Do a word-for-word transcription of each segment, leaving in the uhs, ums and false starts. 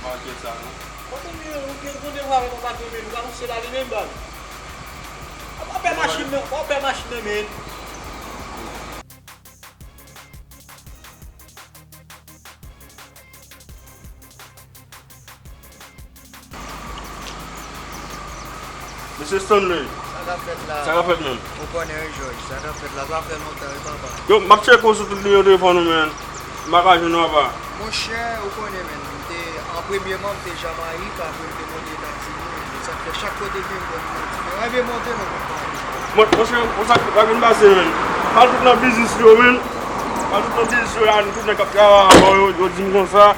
Manke sa non. Kote m ye, ou gen, ou gen vwa avèk yon patron men, ou pa konn se la li menm, baz. Ou pa pè machin nan, ou pa pè machin nan, men. Mesye Stanley. Sa k ap fèt la? Sa k ap fèt menm? Ou konnen wi, Jòj. Sa k ap fèt la? Sa fè lontan wi, papa. Yo, m ap tcheke w sou tout nimewo telefòn ou, men. M pa ka jwenn ou, papa. Monchè, ou konnen, men. M te, an premyèman, m te Jamayik, apre m te monte Etazini, men. Sa k fè chak kote m ye, m pran nimewo diferan. Ebyen, monte non, papa. Mon, monchè, konsa k ap vin pase, men. M al tout nan biznis yo, men. M al tout nan biznis yo, la, tout nèg k ap travay avè w, yo, yo di m konsa.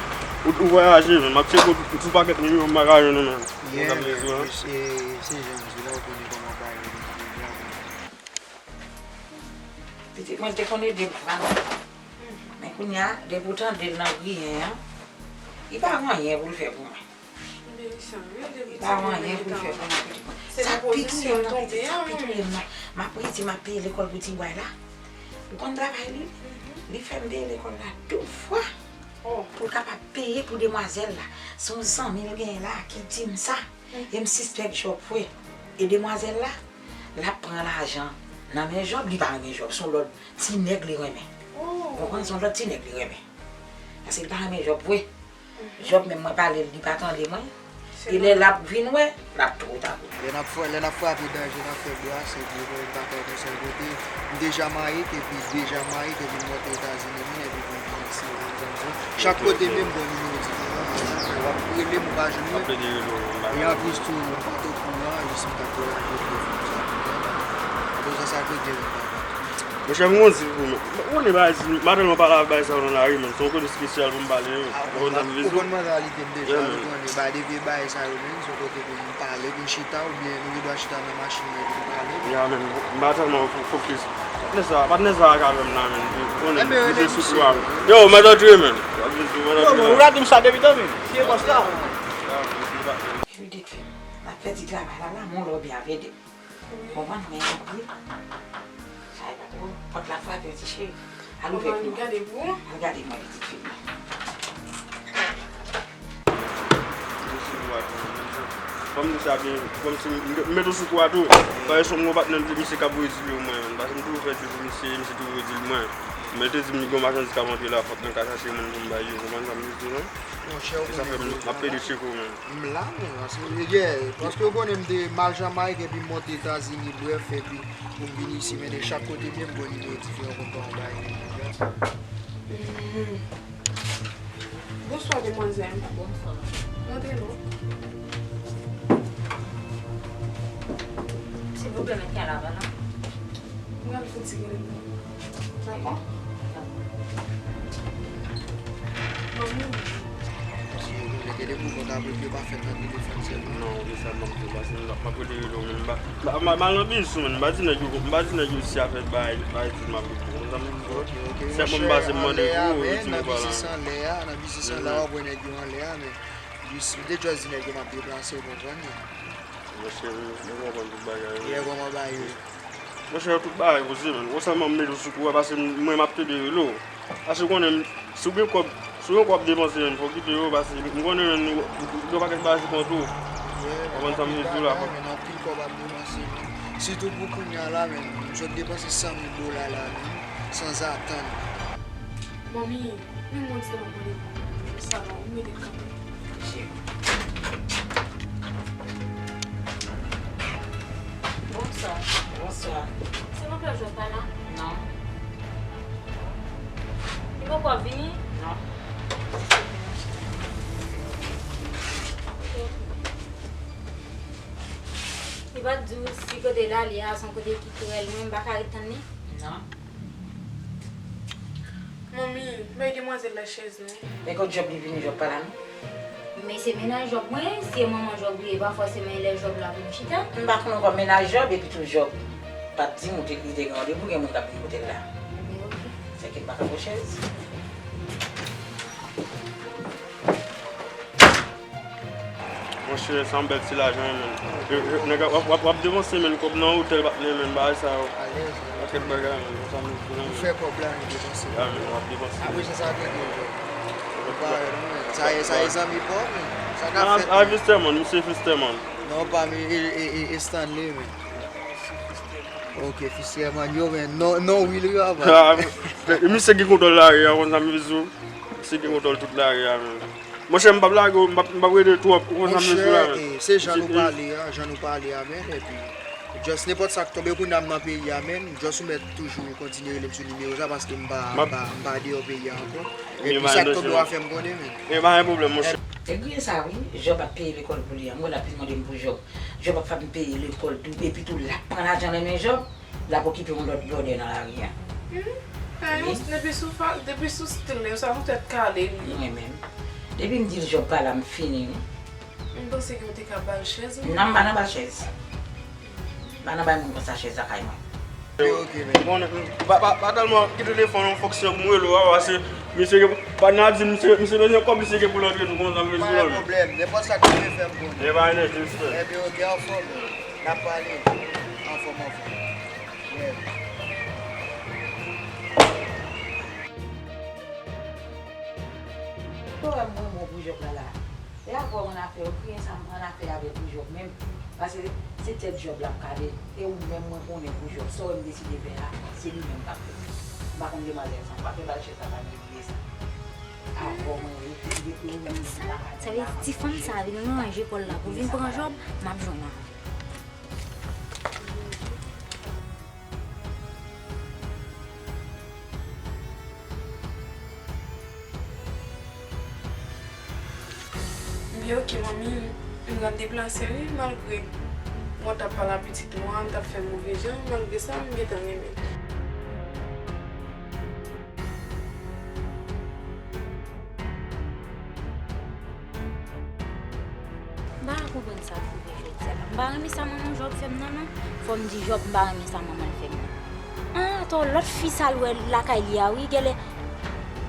Ou, ou vwayaje, men. M ap tcheke w sou pakèt nimewo, m pa ka jwenn ou, men. Yeah, man, se, se jan m di la, ou konnen kòman bagay yo ye deja, man. Pitit mwen te konn ede m vrèman. Men kounye a, depi w tande l nan griyen an, li pa gen anyen pou l fè pou mwen. Li pa gen anyen pou l fè pou mwen, pitit mwen. Sa k pi touye m nan, pitit, sa k pi touye m nan. M ap rete, m ap peye lekòl pou ti bway la. Ou konn travay li? Li fè m peye lekòl la de fwa. Pou l kapab peye pou demwazèl la. Se yon zanmi l genyen la ki di m sa. E m sispèk Jòb vre. E demwazèl la, l ap pran lajan nan men Jòb, li pa renmen Jòb. Se yon lòt ti nèg li renmen. Ou konprann? Se yon lòt ti nèg li renmen. Paske li pa renmen Jòb vre. Jòb menm mwen pale l, li pa tande mwen. E lè l ap vin wè, l ap twò ta pou li. Lè n ap fwa-, lè n ap frape danje, n ap fè brase, bro, m pa fè yon sèl kote. M deja mayi, epi deja mayi, epi m monte Etazini, men, epi pou m vin isit, ou konprann sa m di w? Chak kote m ye, m pran nimewo diferan, men sa fè w ap rele m, ou pa jwenn mwen. E anplis tou, m pa t okouran, jis m t ap vwayaje telefòn sa, ou konprann? Apre sa, sa k regle menm papa. Monchè, m gon di pou mwen. Ou konnen bagay, si m pa tèlman pale avèk bagay sa yo nan lari, men. Se yon kote espesyal pou m pale, wi. Ou konprann sa m vle di w? Ou konn mantalite m deja, ou konnen. Bagay de vye bagay sa yo, men, se yon kote pou m pale, pou m chita, oubyen nou gen dwa chita nan machin nan epi n pale. Ya, men, m pa tèlman fo-, fokis. Patnè sa, patnè sa a ka avè m la, men. Ou konnen, m vle sou kou a, men. Yo, mèt antre, men. Yo, ou la di m sa depi tan, men. Ki e bòs la? Judith, m ap fè ti travay la, la, mon lò byen ap ede m. Konprann, men anpil. Sa e pa twò. Pòt la frape, ti cheri. Al ouvè pou mwen. Al gade mwen, pitit fi m nan. Fanm di sa byen, kòmsi m, m met ou sou kou a tou. Paske m gon patnè m di misye k ap voye di l yo mwen, paske m toujou fè di pou misye, misye toujou voye di l mwen. Men l te di m li gen yon machandiz k ap antre la, fòk mwen ka chache moun pou m bay yo, konprann sa m vle di w, non? Monchè, ou konnen m deja. M la, men, paske, yeah, paske ou konnen m te mal Jamayik epi m monte Etazini, brèf, epi pou m vin isit, men de chak kote m ye, m pran nimewo diferan pou m pa yon bagay. Bonswa, demwazèl. Bonswa. Monte non. Silvouplè, met kè la, non. Mwen al fouti rele nou. Dakò. Manmi. Paske yo gen de mouvman k ap rive, yo pa fèt nan telefòn sèlman. Non, se sa m ap di w, paske m ap rete rele w, men m pa, m pa, m pa, m pa nan biznis ou, men m pa di nèg yo, m pa di nèg yo si afè bay, bay di m ap rete. Ou konprann sa m vle di w? Ok, ok. Sèlman m pase m mande pou ou, yo di m pa la. Nan biznis anlè a, nan biznis anlè a, w ap wè nèg yo anlè a, men jis, m te just di nèg yo m ap deplase, ou konprann? Monchè, m konprann tout bagay, wi. Yeah, kòman bagay yo ye? Monchè, tout bagay poze, men. Ou sèlman m mete w sou kou a, paske mwen, m ap pede rele w. Paske ou konnen, si w gen kòb, si w gen kòb depanse, men, fò w kite yo, paske m konnen, men, ou gen yon pakèt bagay sou kont ou. Ou konprann sa m vle di w la? Yeah, men, anpil kòb ap depanse, men. Sitou pou kounye a la, men, m sot depanse san mil dola la, men, sanzatann. Manmi, men mwen di w mande pou sa la, ou mete kanpe. Bonswa. Bonswa. Se nan plaj ou pa la? Non. Li poko vini? Non. Li pa t di w si kote l ale a se yon kote ki trè lwen, m pa ka ret tann li? Non. Manmi, bay demwazèl la chèz, non. Men kot Jòb li vini, Jòb pa la, non? Men se mennaj Jòb mwen, se manman Jòb li ye, pa fòseman e lè Jòb la pou m chita. M pa konn ankò mennaj Jòb, epi tou Jòb pa t di m ou te, li te gen randevou, gen moun k ap vin kote l la. Men oke. Sèke m pa ka pran chèz. Monchè, sa yon bèl ti lajan, men. Yo, yo, nèg ap, w ap, w ap, w ap depanse, men, kòb nan otèl, patnè, men, bagay sa yo. Alèz, alèz. Kèk bagay, men, konsa nou, nou fè kòb la, nou depanse. Ya, men, w ap depanse. Apre sa, sa tande, bro. Ou pa wè, non, men. Sa e, sa e zanmi pa w, men. Sa k ap fèt, men. Fisterman, misye Fisterman. Non, pa, men, e, e, e, e Stanley, men. Ok, Fisterman, yo, men. Non, non, Will, yo, apa. Ah, misye gen kontwòl lari a, konsa, men, bizou. Misye gen kontwòl tout lari a, men. Monchè, m p ap lage w, m p ap, m p ap rete twòp, ou konn sa m vle di w la, men. Monchè, eh, se jan nou pale a, jan nou pale a, men, epi, just nenpòt sa k tonbe kounye a m nan peyi a, men, just ou mèt toujou kontinye rele m sou nimewo sa, paske m pa, m pa, m pa deyò peyi a ankò. Epi sa k tonbe w a fè m konnen, men. Men pa gen pwoblèm, monchè. Nèg griyen sa, wi, Job ap peye lekòl pou li a. M wè l ap vin mande m pou Job. Job ap fè m peye lekòl tou, epi tou l ap pran lajan nan men Job. L ap okipe yon lòt blòdè nan lari a. Hmm, Payous, depi sou fa-, depi sou stil li, sa yon tèt kale li. Mwen menm. Depi m di l Job pa la, m fini, wi. M panse ke w te ka ba l chèz, wi. Non, m pa nan ba chèz. M pa nan bay moun konsa chèz lakay mwen. Ok, men. Bon, pa, pa, pa tèlman kite telefòn an fonksyon pou m rele w a, paske misye gen, pa nan ap di misye, misye bezwen kòb, misye gen pou l antre nou konsa, m bezwen. Pa gen pwoblèm, nenpòt sa k rive fè m konnen. E pa enèji, misye. Ebyen, ok, anfòm. N ap pale. Anfòm, anfòm. Yeah. Ou wè mwen bon pou Job la la. E avè w annafè, ou kriye sa m annafè avè pou Job menm. Paske se tèt Job l ap kale. E ou menm mwen konnen pou Job. Sa w wè m deside fè a, se li menm k ap fè. M pa konn demwazèl sa, m pa fè bal chèz la pa regle sa. Avè w mwen regle pou ou menm. Sa vle di ti fanm sa vin ranje kò l la pou vin pran Job, m ap jwenn avè l. M byen oke, manmi, m pral deplase wi, malgre mwen t ap pale a pitit mwen, m t ap fè move jan, malgre sa, m gentan renmen l. M pa ka konprann sa k rive jodi a la. M pa renmen sa manman Job fè m nan, non. Fò m di Job, m pa renmen sa manman l fè m nan. Ah, atò, lòt fi sa l wè lakay li a, wi, genlè.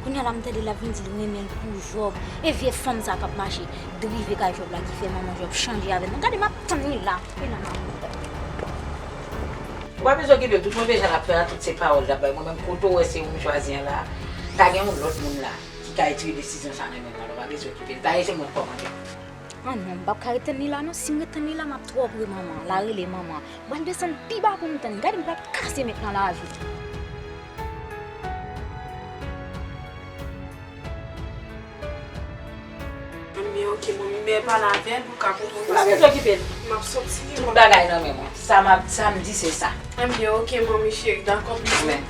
Kounye a la, m tande l ap vin di l renmen l pou Job. E vye fanm sa k ap mache drive kay Job la ki fè manman Job chanje avè l nan. Gade, m ap tann li la. E la m ap tann. Ou pa bezwen okipe l, tout move jan l ap fè a, tout se pawòl l ap bay. Mwen menm, kote w wè se ou m chwazi an la, ta gen yon lòt moun la ki ka retire desizyon sa nan men mwen, ou pa bezwen okipe l. Dayè, se mwen k kòmande. Ah non, m p ap ka ret tann li la non. Si m ret tann li la, m ap twò pre manman an. L a rele manman an. M pral desann pi ba pou m tann li. Gade, m pral kase met nan lavi. Anben, oke, manmi, men pale avè l pou ka konprann. Ou pa bezwen okipe l. M ap soti. Tout bagay nan men mwen. Sa m ap, sa m di, se sa. Anben, oke, manmi cheri, dakò, bizou. Men,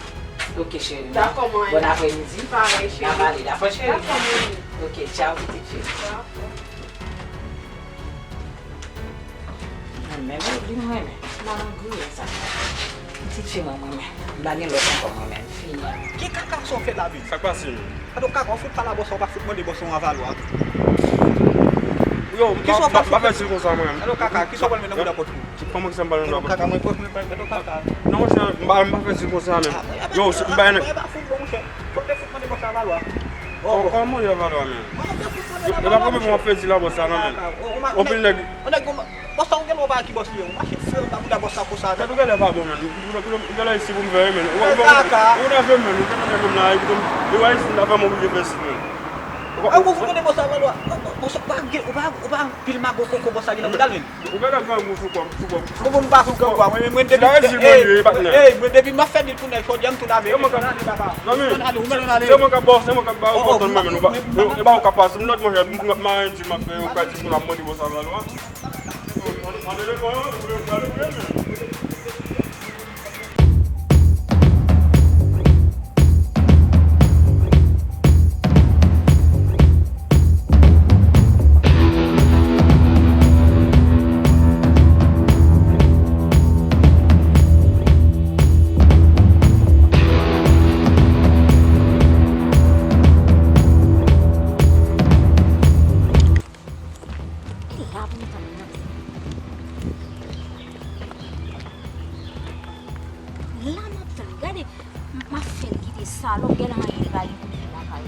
oke, cheri. Dakò, manmi. Bon apremidi. Parèy, cheri. N a pale, dakò, cheri? Dakò, manmi. Oke, tchaw, pitit cheri. Dakò. Mwen menm, li m renmen. Madan griyen sa. Pitit fi mwen, mwen menm. M pa gen lòt ankò, mwen menm. M fini. Ki kaka sa w fè la, Bill? Sa k pase menm? Gade w kaka, w fout pale a bòs la, w pa fout mande bòs la yon avalwa. Yo, m pa, m pa, m pa fè dil konsa, mwen menm. Gade w kaka, kisa w pral met nan bouda pòt ou? Kòman kisa m pral met nan bouda pòt? Gade w kaka, mwen pòt mwen, gade w kaka. Non, monchè, m pa, m pa fè dil konsa, menm. Yo, m pa, m pa fout bon, monchè. Fout, fout mande bòs la avalwa. Kò-, kòman li avalwa, menm? Yo, e pa premye fwa m ap fè dil a bòs la, non, menm. Anpil nèg. Bòs la, ou genlè ou pa wè ki bòs li ye. Ou mache fè anba bouda bòs la konsa. Tèt ou genlè pa bon, menm. Ou genlè isi pou m fè, menm. Ou, ou, ou, ou ta jwenn, menm. Ou genlè menm la, epi tou, e wè isi m ta fè m oblije fè si, menm. Ou pa, ou pa, ou pa anpil mago koko bòs la gen nan bouda l, menm. Ou genlè fè gou sou kò m, sou kò m. Bon, bon, m pa sou kò w, mwen, mwen, mwen, depi, ey, mwen, depi m ap fè dil pou nèg, jodi a m tou lave. Se mwen k ap, zanmi, se mwen k ap ba w, se mwen k ap ba w kòdonn mwen, menm, e pa ou k ap pase m nòt, monchè, m ap mare di m ap fè, ou ka di pou l ap mande bòs la lwa. An telefòn, an telefòn, an telefòn. E la pou m tann nan. La m ap tann. Gade, m ap fè l kite salòp, gade anyen li pa gen pou l fè lakay.